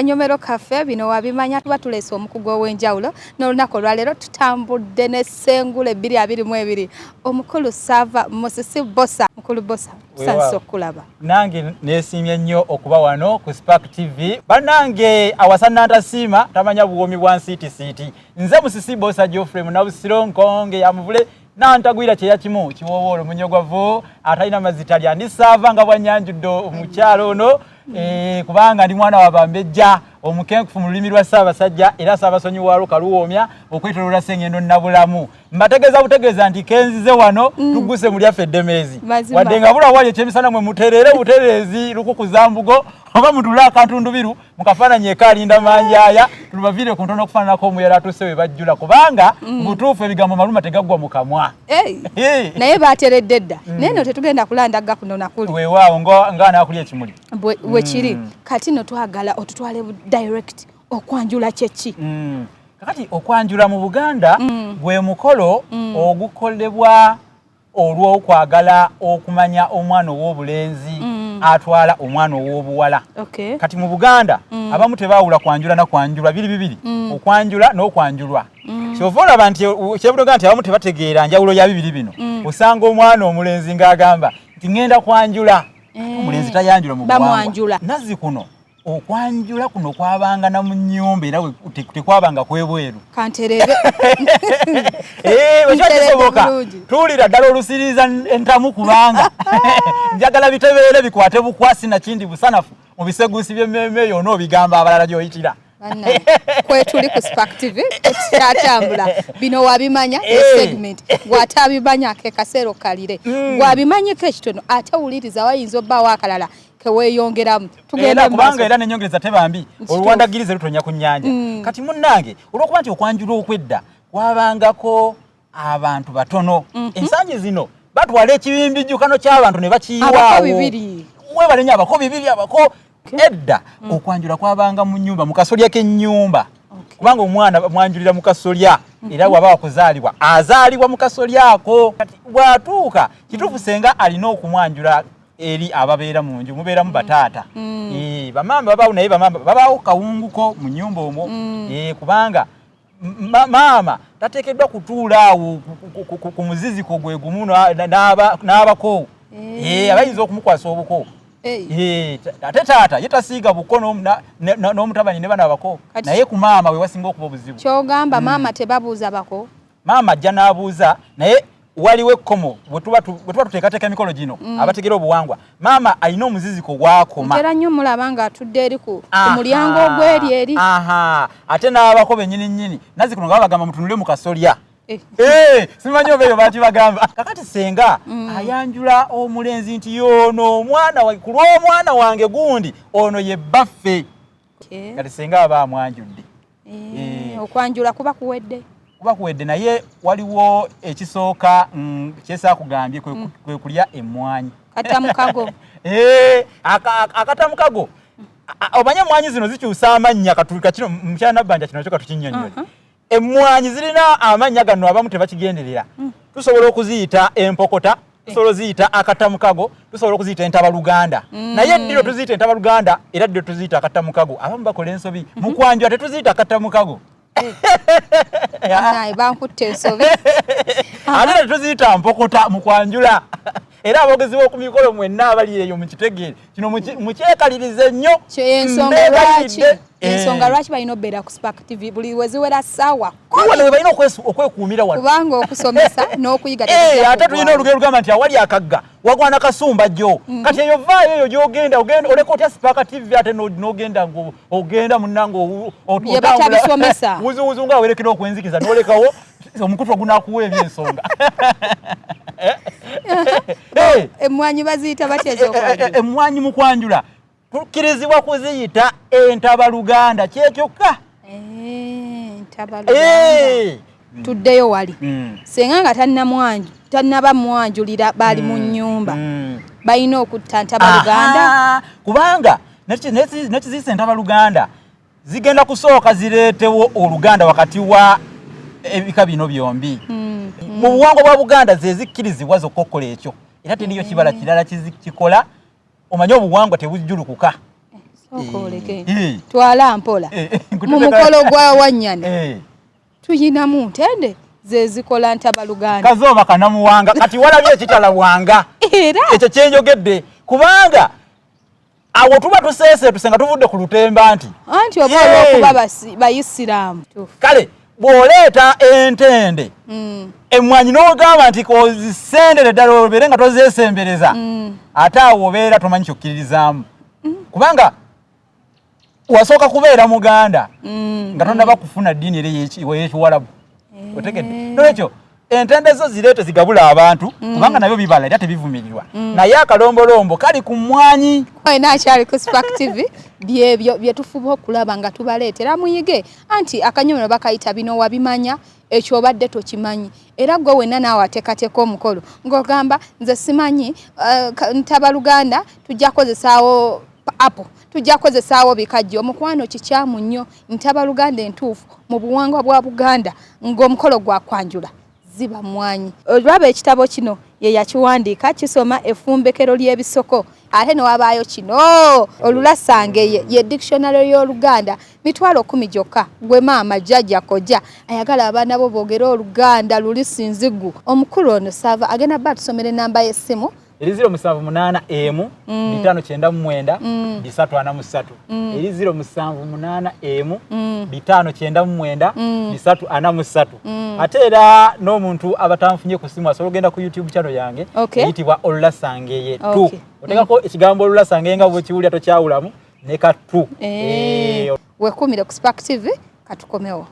Kanyomero kaffe bino wabimanya, tuba tuleese omukugu ow'enjawulo. N'olunaku olwaleero tutambudde ne Ssengule 2022, omukulu Saava Musisi Bosa. Mukulu Bosa, tusanyuse okukulaba. Nange neesiimye nnyo okuba wano ku Spark TV. Bannange, awasa nantasiima tamanya buwoomi bwa nsiitisiiti. Nze Musisi Bosa Geoffrey Munabusiro Nkonge ya muvule nantagwira kyeya kimu kiwoowoolo munyogwavu atalina mazzi talya. Ndi Saava nga bwannyanjudde omukyalo ono, kubanga ndi mwana wa bambejja omukenkufu mu lulimi lwa Ssaabasajja era Ssaabasonyi waalwo kaluwoomya okwetoloola Ssengendo Nabulamu. Mbategeeza butegeeza nti kenzize wano, tugguse mu lyaffe eddemeezi, wadde nga bula wali ekyemisana. Mwe mutereere butereezi lukukuza mbugo oba mutule akantundubiru mu kafaananyi ekaalinda manjaaya, tulubaviire ku ntono okufaananako omuyala atuuse we bajjula, kubanga butuufu ebigambo maluma tegaggwa mu kamwa. Naye bateredde dda. Naye no tetugenda kulandagga kuno nakuli. Weewaawo, nga anaakulya ekimuli. Wekiri. Kati no twagala otutwale direct, okwanjula kyeki? Kakati okwanjula mu Buganda gwe mukolo ogukolebwa olw'okwagala okumanya omwana ow'obulenzi atwala omwana ow'obuwala. Kati mu Buganda abamu tebaawula kwanjula na kwanjulwa, biri bibiri, okwanjula n'okwanjulwa. Kyova olaba nti kyebudoga nti abamu tebategeera njawulo ya bibiri bino. Osanga omwana omulenzi ng'agamba nti ŋŋenda kwanjula. Omulenzi tayanjula mu buwangwa. Nazzi kuno okwanjula kuno kwabanga na mu nnyumba era tekwabanga kwebweru. Kanterere. Bwe kisoboka tuwulira ddala olusiriiza entamu, kubanga njagala bitebeere bikwate bukwasi nakindi busanafu mu biseguusi by'emmeeme eyo onoobigamba abalala gy'oyitira. Kwetuli ku Spark TV, tukyatambula. Bino wabimanya segment, gwatabimanya ke kaseera okalire. Gwabimanyiko ekitono, ate wuliriza, wayinza obbaawo akalala keweeyongeramu. Tugenda kubanga era nenyongereza tebambi oluwandagirize lutonya ku nnyanja. Kati munnange, olwokuba nti okwanjula okwedda kwabangako abantu batono, ensangi zino batwala ekibimbijjukano ky'abantu ne bakiyiwaawo. Webale nnyo, abako bibiri, abako edda. Okwanjula kwabanga mu nyumba, mu kasolya k'ennyumba, kubanga omwana mwanjulira mu kasolya, era bw'aba wakuzaalibwa azaalibwa mu kasolya ako. Kati bw'atuuka kituufu, senga alina okumwanjula eri ababeera mu nju, mubeeramu bataata. Bamaama babaawo, naye bamaama babaawo kawunguko mu nnyumba omwo, kubanga maama tateekeddwa kutuula awo ku muziziko gwe gumu n'abako. Abayinza okumukwasa obuko. Ate taata ye tasiiga buko n'omutabani ne bana abako, naye ku maama we wasinga okuba obuzibu. Kyogamba maama tebabuuza bako? Maama ajja n'abuuza, naye waliwo ekkomo. Bwe tuba tuteekateeka emikolo gino, abategera obuwangwa, maama alina omuziziko gwakoma. Ntera nnyo mulaba ng'atudde eri ku mulyango ogweri eri. Ate n'abako bennyini nnyini nazzi kuno nga babagamba mutunule mu kasolya. Simanyi oba eyo bakibagamba. Kakati senga ayanjula omulenzi nti yono omwana ku lw'omwana wange gundi, ono ye bbaffe. Kati senga aba amwanjudde. Okwanjula kuba kuwedde. Kuba kuwedde, naye waliwo ekisooka kyesaakugambye, kwe kulya emmwanyi. Katamukago. Akatamukago. Omanye emmwanyi zino zikyusa amannya. Kino mukyala Nabbanja, kino nakyo katukinnyonnyole. Emmwanyi zirina amannya gano, abamu tebakigenderera. Tusobola okuziyita empokota, tusobola okuziyita akatamukago, tusobola okuziyita entabaluganda. Naye eddiro tuziyita entabaluganda era ddiro tuziyita akatamukago. Abamu bakola ensobi mu kwanjula, tetuziyita akatamukago. Naye bankutta ensobi. Ate tetuziyita mpokota mu kwanjula. Era aboogezi b'oku mikolo mwenna abali eyo mukitegeere kino, mukyekalirize nnyo. Ensonga lwaki, ensonga lwaki balina obeera ku Spark TV buli weziwera ssaawa? Wano we balina okwekuumira wano. Kubanga okusomesa n'okuyiga Ate tulina olugero lugamba nti awali akagga wagwana kasumba jjo. Kati eyo vaayo eyo gyogenda, ogenda oleka otya Spark TV ate n'ogenda ogenda munnange Bye batabisomesa. Wuzuwuzu nga awerekera okwenzikiza, n'olekawo omukutu ogunakuwa ebyensonga. Emmwanyi baziyita batya ez'okwanjula? Emmwanyi mu kwanjula tukkirizibwa kuziyita entabaluganda, kyekyokka. Entabaluganda. Tuddeyo wali. Senga nga tannaba mwanjulira bali mu nnyumba, balina okutta ntabaluganda? Kubanga nekiziyisa entabaluganda, zigenda kusooka zireetewo oluganda wakati wa ebika bino byombi. Mu buwangwa bwa Buganda ze zikkirizibwa zokka okukola ekyo, era teriyo kibala kirala kikola. Omanye obuwangwa tebujjulukuka. Sooka oleke. Twala mpola. Mu mukolo gwa Wannyana tuyinamu ntende zezikola ntabaluganda. Kazooba kanamuwanga kati walabye ekitalabwanga. Era ekyo kyenjogedde kubanga awo tuba tuseeseetuse nga tuvudde ku lutemba nti anti oba olw'okuba bayisiraamu. Kale bw'oleeta entende emmwanyi n'ogamba nti kozisendere ddala obeere nga tozeesembereza, ate awo obeera tomanyi kyokkiririzaamu, kubanga wasooka kubeera muganda nga tonnaba kufuna ddiini era ey'ekiwalabu. Otegedde? Nolwekyo entende zo zireete zigabula abantu, kubanga nabyo bibala era tebivumirirwa, naye akalombolombo kali ku mmwanyi. Wena akyali ku Spark TV, byebyo bye tufuba okulaba nga tubaleetera muyige, anti akanyomero bakayita bino wabimanya, ekyo obadde tokimanyi. Era gwe wenna naawe ateekateeka omukolo ng'ogamba nze simanyi ntabaluganda tujja kukozesaawo apple, tujja kukozesaawo bikajjo. Omukwano kikyamu nnyo. Ntabaluganda entuufu mu buwangwa bwa Buganda ng'omukolo gwa kwanjula ziba mmwanyi. Olwaba ekitabo kino ye yakiwandiika, kisoma effumbekero ly'ebisoko. Ate ne wabaayo kino olulasangeye, ye dictionary y'Oluganda, 100,000 gyokka. Gwe maama, jjajja, kojja ayagala abaana bo boogere Oluganda luli sinzigu, omukulu ono Saava agenda bba atusomera enamba y'essimu. Eri 078 1 599 343. Eri 078 1 599 343. Ate era n'omuntu abatanfunye ku simu asobola ogenda ku YouTube channel yange eyitibwa Olulasangeye 2. Oteekako ekigambo Olulasangeye nga bwekiwulira, tokyawulamu ne ka 2. Wekumire ku Spark TV, katukomewo.